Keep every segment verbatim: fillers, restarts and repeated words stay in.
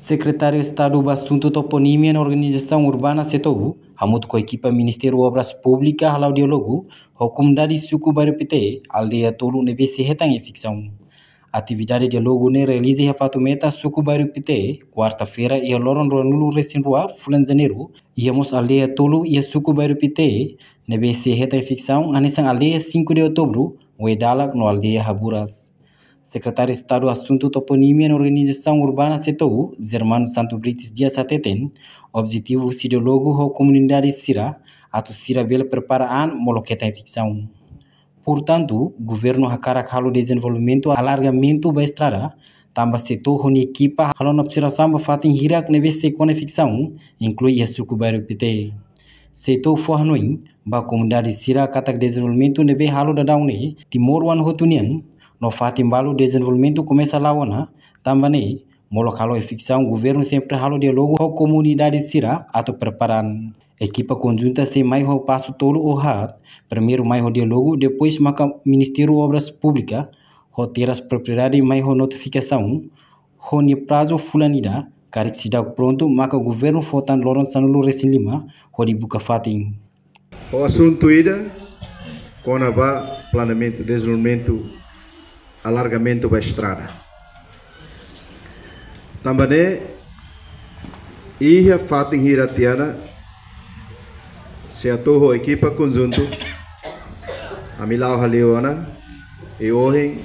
Sekretáriu Estadu ba Asuntu Toponímia no Organizasaun Urbana, SEATOU, hamutuk ho ekipa Ministériu Obras Públikas hala'o diálogu ho komunidade suku Bairru Pité, aldeia tolu ne'ebé sei hetan eviksaun. Atividade diálogu ne'e realiza iha Fatumeta, suku Bairru Pité, kuarta-feira, iha loron ruanulu-resin-rua fulan Janeiru, iha mós aldeia tolu iha suku Bairru Pité ne'ebé sei hetan eviksaun, hanesan aldeia cinco de Outubro, Oe-Dalak no aldeia Haburas. Sekretáriu Estadu Asuntu Toponímia no Organizasaun Urbana, SEATOU, Germano Santo Brites Dias hateten, objetivu husi diálogu ho komunidade sira atu sira bele prepara an molok hetan eviksaun. Portantu, governu hakarak halo dezenvolvimentu alargamentu ba estrada, tanba SEATOU ho nia ekipa halo ona observasaun ba fatin hirak ne'ebé sei kona eviksaun, inklui iha suku Bairru Pité. SEATOU fó hanoin ba komunidade sira katak dezenvolvimentu ne'ebé halo daudaun ne'e timoroan hotu nian, no fatin balu dezenvolvimentu komesa la'o ona, tanba ne'e molok halo eviksaun, governu sempre halo diálogu ho komunidade sira atu prepara an. Ekipa konjunta sei mai ho pasu tolu ou haat, primeiru mai ho diálogu, depois maka Ministériu Obras Públikas ho Terras Propriedade mai ho notifikasaun, ho nia prazu fulan ida, karik seidauk prontu maka governu fó tan loron sanulu-resin-lima hodi buka fatin. Ho asuntu ida kona-ba planeamentu, dezenvolvimentu, alargamentu ba estrada. Tanba ne'e, iha fatin hirak tiha ona, SEATOU ho ekipa konjuntu, ami la'o hale'u ona, i ohin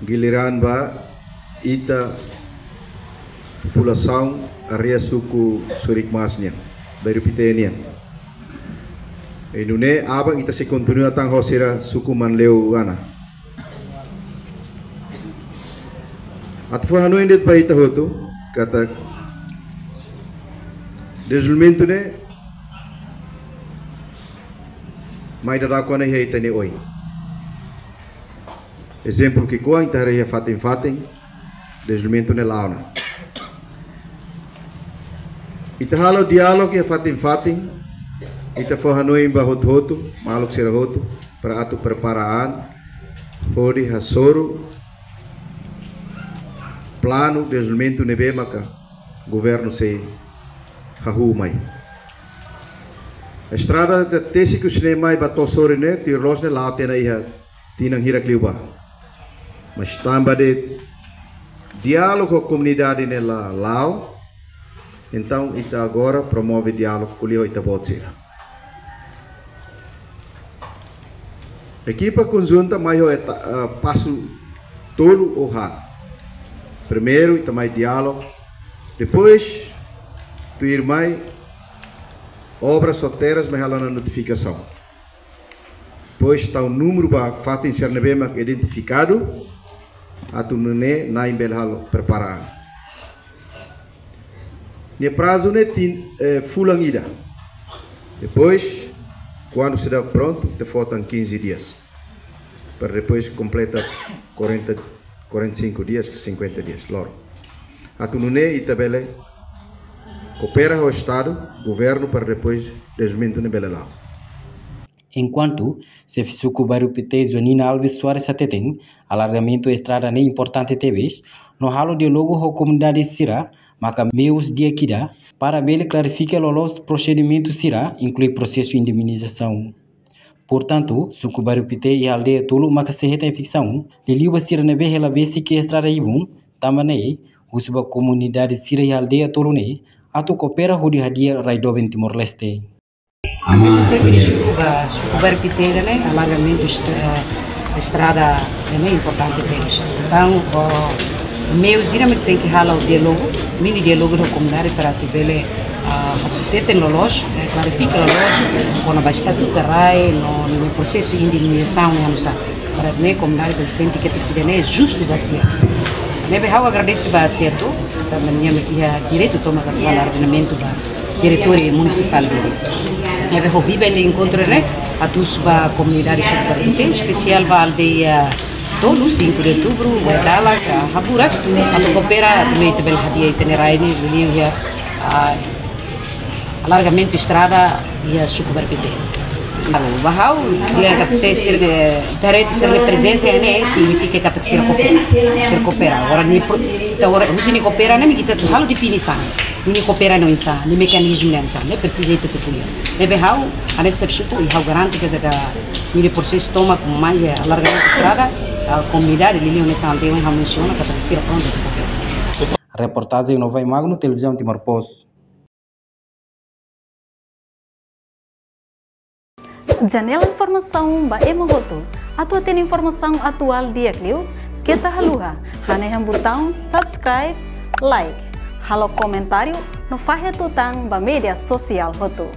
giliran ba ita populasaun área suku Surikmas nian, Bairru Pité nian. I nune'e aban ita sei kontinua tan ho sira suku Manleu Ana. Atu fó hanoin de'it ba ita hotu, katak dezenvolvimentu ne'e mai daudauk ona iha ita-nia oin. Ezemplu ki'ikoan ita haree iha fatin-fatin, dezenvolvimentu ne'e la'o ona. Ita halo diálogu iha fatin-fatin, ita fó hanoin ba hotu-hotu, maluk sira hotu, para atu prepara an, hodi hasoru planu dezenvolvimentu ne'ebé maka governu sei hahú mai. Estrada ida tesi husi ne'e mai ba to'o sorin ne'e, tuir loos ne'e la'o tiha ona iha tinan hirak liubá. Mas tanba de'it diálogu ho komunidade ne'e la la'o, entaun ita agora promove diálogu ko'alia ho ita-boot sira. Ekipa konjunta mai ho eta-, eh, pasu tolu ou haat. Primeiru, ita mai diálogu. Depois, tuirmai, Obras ho Terras mai halo ona notifikasaun. Depois, tau númeru ba fatin sira ne'ebé mak identifikadu, atu nune'e na'in bele halo prepara an. Nia prazu ne'e tin, eh, fulan ida. Depois, kuandu seidauk prontu, ita fó tan quinze dias. Para depois kompleta quarenta, quarenta e cinco dias, cinquenta dias, loron. Atu nune'e ita bele koopera ho Estadu, governu, para depois dezenvolvimentu ne'e bele la'o. Enkuantu, xefe suku Bairru Pité, Joanina Alves Soares hateten, alargamentu estrada ne'e importante tebes, no halo diálogu ho komunidade sira maka meius di'ak ida para bele klarifika loloos prosedimentu sira, inklui prosesu indemnizasaun. Portantu, suku Bairru Pité iha aldeia tolu maka sei hetan eviksaun, liuliu ba sira ne'ebé hela besik iha estrada ibun, tanba ne'e husu ba komunidade sira iha aldeia tolu ne'e atu koopera hodi hadi'a rai doben Timor-Leste. Ami xefe suku ba, suku Bairru Pité ne'e, alargamentu est-, eh, estrada ne'e importante tebes. Entaun, o, meius sira mak tenke halo diálogu, mini diálogu ho komunidade para atu bele, ah, hateten loloos, eh, klarifika loloos kona-ba estatutu rai no, no prosesu indemnizasaun nian oinsá. Para ne'e komunidade bele sente katak ida-ne'e justu ba sira. Ne'ebé ha'u agradese ba SEATOU, tanba nia mak iha direitu toma katuas alargamentu ba territóriu munisipál dele. Ne'ebé ha'u bá iha enkontru ne'e, atu husu ba komunidade suku Bairru Pité, espesiál ba aldeia tolu, cinco de Outubro, Oe-Dalak, Haburas, atu koopera, atu nune'e ita bele hadi'a ita-nia rai ne'e, liuliu iha, ah, alargamentu estrada iha suku Bairru Pité. Ba ha'u, di'ak katak sira, ita haree sira-nia prezensa ne'e, signifika katak sira koopera. Sira koopera. Agora, nia pro-, Entaun, agora, husi nia koopera ne'e mak ita atu halo definisaun. Nia koopera ne'e oinsá, nia mekanizmu ne'e oinsá, ne'e presiza ita atu ko'alia. Ne'ebé ha'u, hanesan xefe suku, i ha'u garante katak nia prosesu tomak mai, eh, alargamentu estrada, ah, komunidade, liuliu hanesan aldeia ohin ha'u mensiona, katak sira prontu atu koopera. Reportajen Novai Magno, Televizaun Timor Post. Janela informasaun ba ema hotu. Atu hatene informasaun atuál di'ak liu, keta haluha hanehan butaun subscribe, like, halo komentáriu no fahe tutan ba média sosiál hotu.